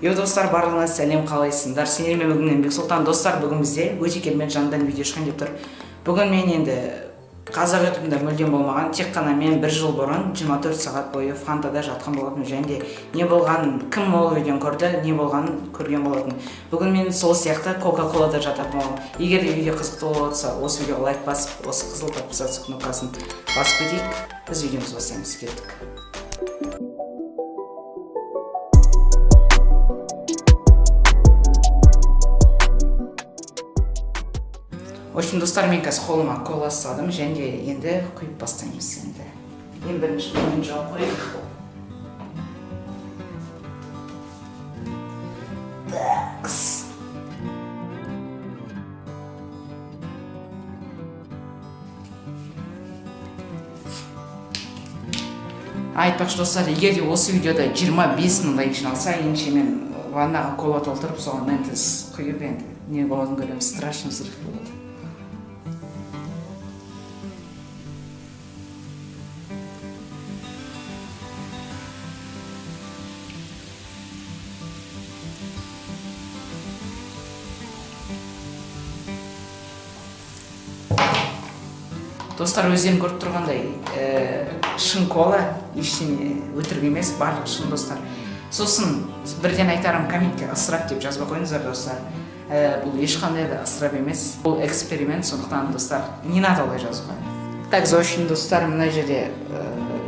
Йо, достар, барлығына сәлем, қалайсыңдар? Сендермен бүгін мен, Бексұлтан. Достар, бүгін бізде өте керемет жандан видео шығайын деп тұр. Бүгін мен енді қазақ ютубында мүлдем болмаған, тек қана мен бір жыл бұрын 24 сағат бойы фантада жатқан болатын және де не болғанын, кім ол видеоны көрді, не болғанын көрген болатын. Бүгін мен сол сияқты Кока-Колада жататын боламын. Егер де видео қызықты болып отырса, осы видеоға лайк басып, осы қызыл подписаться кнопкасын басып кетейік. Біз видеомызды бастаймыз, кеттік. В общем, достар, мен қазір қолыма кола ұстадым және де енді құйып бастаймыз. Енді ең бірінші мойын жауып қояйық. Такс. Айтпақшы, достар, егер де осы видеода 25 мың лайк жиналса, ендеше мен ваннаға кола толтырып, соған Ментос құйып, енді не болатынын көреміз. Страшный взрыв болады. Достар, өздерің көріп тұрғандай, шын кола, ештеңе өтірік емес, барлығы шын, достар. Сосын бірден айтарым, комментке ысырап деп жазбай қойыңыздар, достар. Бұл ешқандай да ысырап емес, бұл эксперимент, сондықтан, достар, не надо олай жазуға. Так, в общем, достар, мына жерде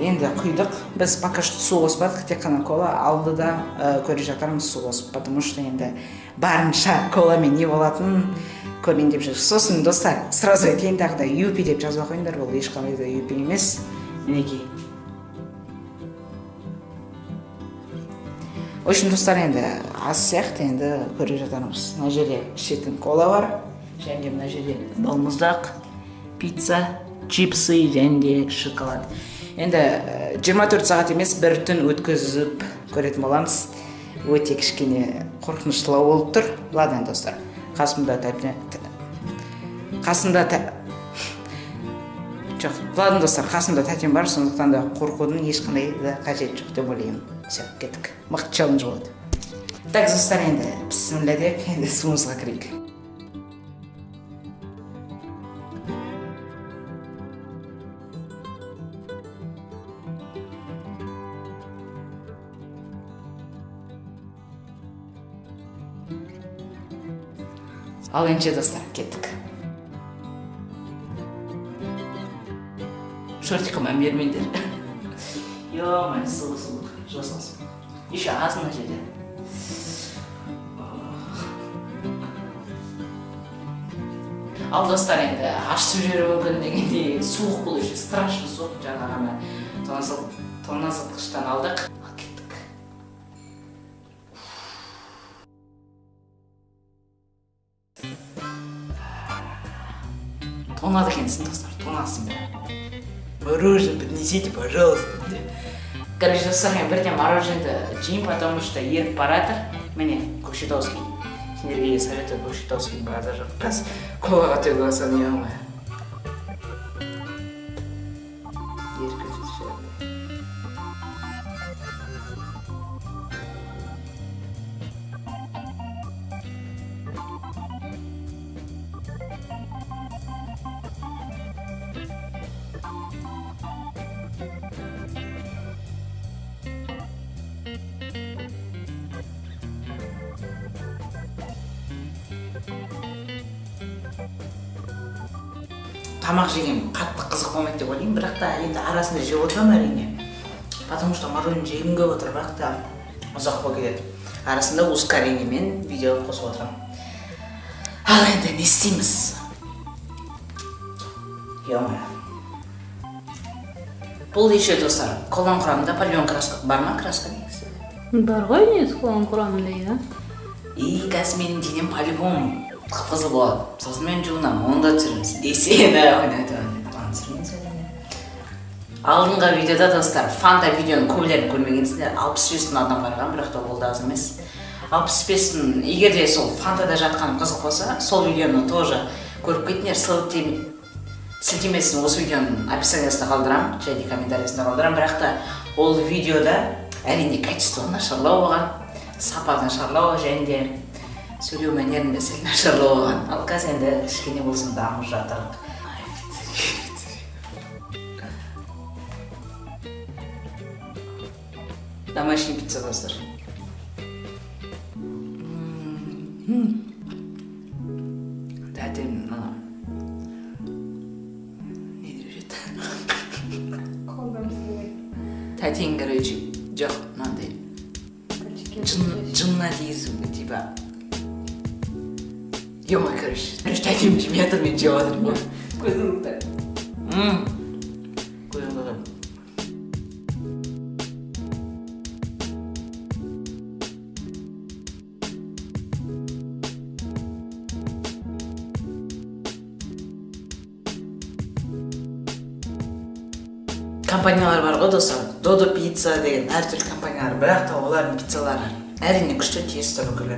енді құйдық. Біз пока что су қоспадық, тек қана кола. Алдыда көре жатармыз су қосып, потому что енді барынша коламен не болатынын көрейін деп жүр. Сосын, достар, сразу айтайын, тағы да юпи деп жазбай қойыңдар, бұл ешқандай да юпи емес. Мінекей. В общем, достар, енді аз сияқты, енді көре жатармыз. Мына жерде ішетін кола бар, және де мына жерде балмұздақ, пицца, чипсы және де шоколад. Енді 24 сағат емес, бір түн өткізіп көретін боламыз. Өте кішкене қорқыныштылау болып тұр. Ладно, достар, қасымда қасымда жоқ, ладно, достар, қасымда тәтем бар, сондықтан да қорқудың ешқандай да қажеті жоқ деп ойлаймын. Все, кеттік, мықты челлендж болады. Так, достар, енді бісміллә деп, енді суымызға кірейік. Ал ендеше, достар, кеттік. Шортикқа мән бермеңдер. Ё-моё, суық, суық, жосылсын. Еще аз мына жерде. Ал, достар, енді ашытып жіберуі мүмкін дегендей, суық бұл еще, страшно суық. Жаңа ғана тоңазытқыштан алдық. Ал кеттік. Тоңады екенсің, достар, тоңасың бәрі. Мороженое принесите, пожалуйста. Короче, достар, мен бірден мороженое жеймін, потому что еріп баратыр. Міне, көкшетауский. Сендерге советую көкшетауский, базар жоқ. Қазір колаға төгіп алсам, не болмай. Еріп кетеді ше. Тамақ жеген қатты қызық болмайды деп ойлаймын, бірақ та енді арасында жеп отырамын, әрине, потому что мороженое жегім келіп отыр, бірақ та ұзақ болып кетеді. Арасында ускорениемен видео қосып отырамын. Ал енді не істейміз? Ё-моё, бұл еще, достар, коланың құрамында по-любому краска бар ма? Краска негізі Бар ғой негізі коланың құрамында, иә. И қазір менің денем по-любому қып-қызыл болады, сосын мен жуынамын, оны да түсіреміз десе да. Түсірмейміз. Алдыңғы видеода, достар, фанта видеоның көбілерін көрмегенсіңдер, 65 мың адам қараған, бірақ та ол да аз емес, 65 мың. Егер де сол фантада жатқан қызық болса, сол видеоны тоже көріп кетіңдер. Сілтемесін осы видеоның описаниясында қалдырамын және комментариясында қалдырамын. Бірақ та ол видеода, әрине, качество нашарлау болған. Сапа нашарлау және де сөйлеу мәнерім де сәл нашарлау болған. Ал қазір енді кішкене болсын дамып жатыр. Домашний пицца, достар. Тәтем ана не деп жетті? Тәтең, короче, жоқ, мынандай жынына тигізу, типа. Ё-моё, короче, тәтем жемей жатыр, мен жеп жатырмын ғой. Көзім көзім қалған. Компаниялар бар ғой, достар, Додо пицца деген әртүрлі компаниялар, бірақ та олардың пиццалары әрине күшті, тесто бүкілі,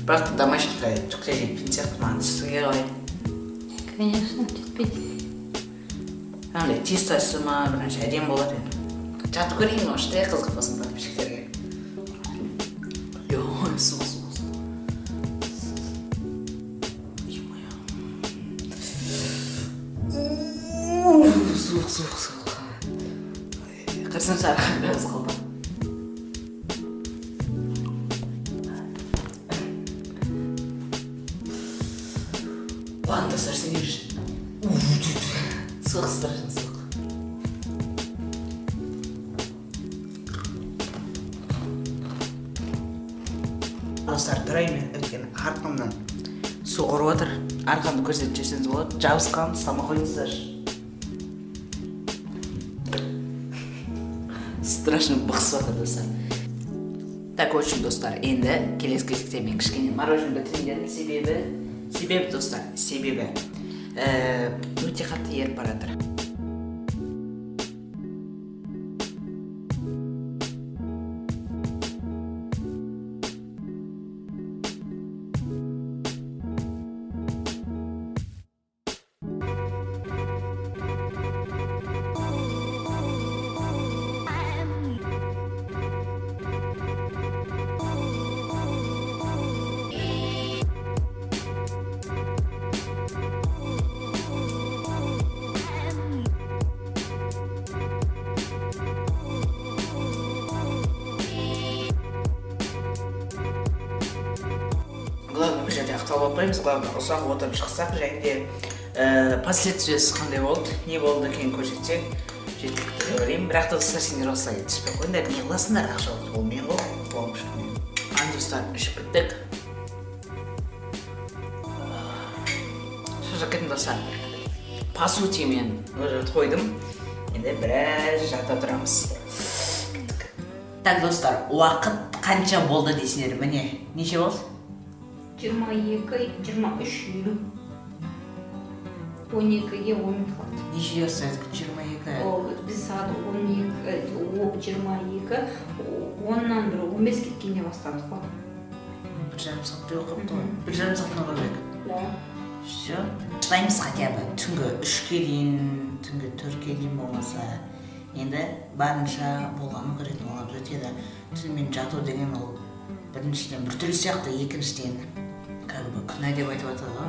бірақ та домашнийға түк те жетпейтін сияқты маған. Сізге қалай? Конечно, жетпейді. Андай тестосы ма, бір нәрсе әдемі болады енді. Жатып көрейін, может, иә, қызық болсын подписчиктерге. Ой, суық, суық, суық. Ё-моё. Суық, суық, суық. Қарасаңшы, арқам біраз қалды. Ладно, достар, сендер суық, страшно суық. Достар, тұрайын мен, өйткені арқамнан су ұрып отыр. Арқамды көрсетіп жіберсеңіз болады. Жабысқан, ұстамай қойыңыздар. Страшно бықсып жатыр, достар. Так, в общем, достар, енді келесі кезекте мен кішкене мороженое бітірейін дедім, себебі, достар, себебі өте қатты еріп бара жатыр. Главное, бұл жерде ақталып отпаймыз, главное, ұзақ отырып шықсақ және де последствиясы қандай болды, не болды екенін көрсетсек жеткілікті деп ойлаймын. Бірақ та, достар, сендер осылай түспей қойыңдар, не қыласыңдар, ақша ол мен ғой, помощь. Ан, достар, ішіп біттік. Шаршап кеттім, достар. По сути, мен уже тойдым. Енді біраз жата тұрамыз. Кеттік. Так, достар, уақыт қанша болды дейсіңдер? Міне, неше болды? 22, 23:50. 12-ге 10 минут қалды. Неше жаста? 22. О, біз сағат 12, 22, оннан бір 15 кеткенде бастадық қой. 1,5 сағаттай оқыпты ғой. 1,5 сағаттан көбірек. Да. Все. Шыдаймыз хотя бы түнгі 3-ке дейін, түнгі 4-ке дейін болмаса. Енді барынша болғанын көретін боламыз. Өйткені түнімен жату деген ол біріншіден біртүрлі сияқты, екіншіден как бы күнә деп айтып жатады ғой.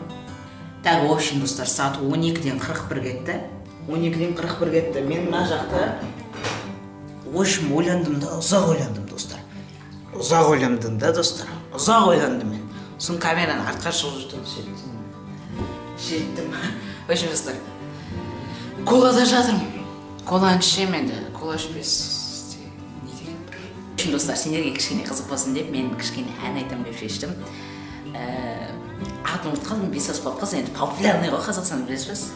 Так, в общем, достар, сағат 12:41 кетті. 12:41 кетті. Мен мына жақта, в общем, ойландым да, ұзақ ойландым, достар. Ұзақ ойландым да, достар. Ұзақ ойландым мен. Сосын камераны артқа жылжытып жеттім. Жеттім. В общем, достар, колада жатырмын. Коланы ішемін енді. Кола ішпес не деген бір. В общем, достар, сендерге кішкене қызық болсын деп мен кішкене ән айтамын деп шештім. Атын ұмытып қалдым, бес аспап қыз, енді популярный ғой Қазақстанда, білесіз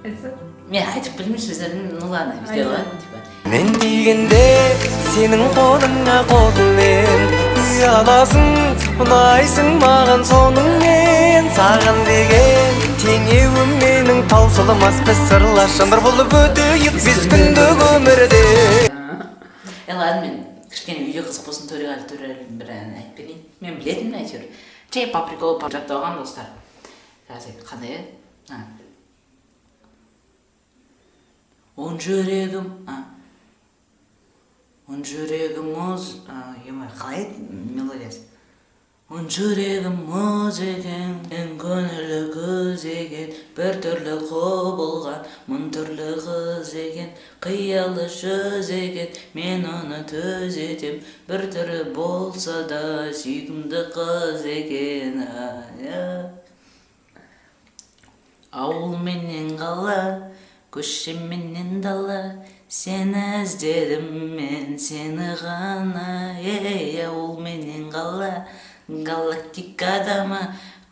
бе? Айтса? Мен айтып білмеймін сөздерін, ну ладно, бүйтеді ғой, типа. Мен дегенде сенің қолыңа қолыммен ұяласың, ұнайсың маған соныңмен. Саған деген теңеуім менің таусылмас, біз сырлас жандар болып өтейік 5 күндік өмірде. Ладно, мен кішкене үйде қызық болсын, Төреғали Төреәлі бір ән айтып берейін. Мен білетінмін әйтеуір. Жай по приколу жаттап алғанмын, достар. Қазір қандай еді? Он жүрегім, он жүрегім мұз, ё-моё, қалай еді мелодиясы? Жүрегім мұз екен, көңілі күз екен, бір түрлі құбылған, мың түрлі қыз екен, қиялы жүз екен, мен оны түзетем, бір түрі болса да сүйкімді қыз екен. Ай, ай. Ауыл менен қала, көше менен дала, сені іздедім мен, сені ғана, ей, ауыл менен қала, галактикада ма,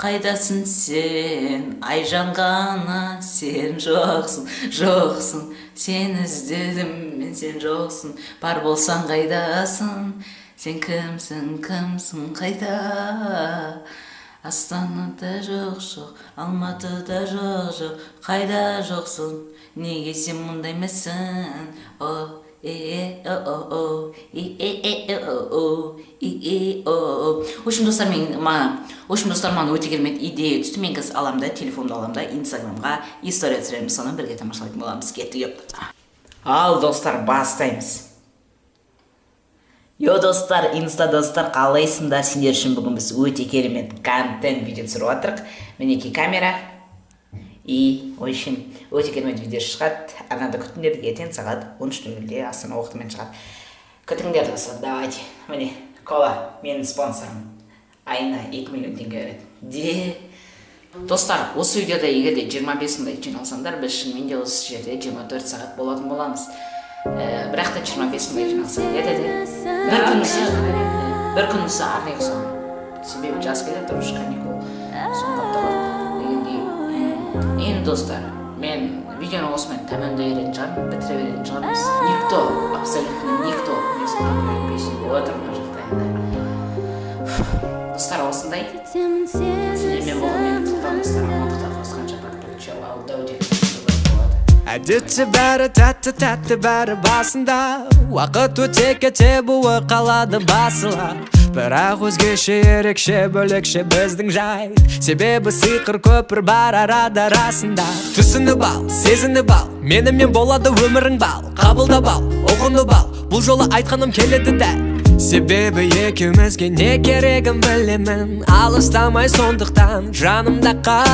қайдасың сен, Айжан ғана, сен жоқсың, жоқсың, сені іздедім мен, сен жоқсың, бар болсаң қайдасың, сен кімсің, кімсің, қайда? Астанада жоқ, жоқ, Алматыда жоқ, жоқ, қайда жоқсың, неге сен мұндай емессің? О, е, е, о, о, и, е, е, о, о, и, е, о, о. В общем, достар, мен маған, в общем, достар, маған өте керемет идея түсті. Мен қазір аламын да, телефонымды аламын да, Инстаграмға история түсіремін, соны бірге тамашалайтын боламыз. Кеттік. Ал, достар, бастаймыз. Йо, достар, инста достар, қалайсыңдар? Сендер үшін бүгін біз өте керемет контент видео түсіріп жатырық. Мінекей камера. И, в общем, өте керемет видео шығады. Арнада күтіңдер, ертең сағат 13:00-де Астана уақытымен шығады. Күтіңдер, достар, давайте. Міне, кола, менің спонсорым. Айына 2 миллион теңге береді. Де. Достар, осы видеода егер де 25 мыңдай жиналсаңдар, біз шынымен де осы жерде 24 сағат болатын боламыз. Бірақ та 25 мыңдай жиналса, де. Бір күнісі арнайы соған. Себебі жаз келеді, уже каникул соңға қалады дегендей. Енді, достар, мен видеоны осымен тәмамдай беретін шығармын, бітіре беретін шығармыз. Никто, абсолютно никто мне песня болып жатыр мына жақта енді. Достар, осындай. Сіздермен болған мен, Сұлтан, достар, амандықта қосқанша, пока. Алда өте болады. Әдетте бәрі тәтті, тәтті бәрі басында. Уақыт өте кете буы қалады басыла. Бірақ өзгеше, ерекше, бөлекше біздің жайт. Себебі сиқыр көпір бар арада расында. Түсініп ал, сезініп ал, менімен болады өмірің бал. Қабылдап ал, ұғынып ал, бұл жолы айтқаным келеді дәл. Себебі екеумізге не керегін білемін. Алыстамай сондықтан жанымда қал.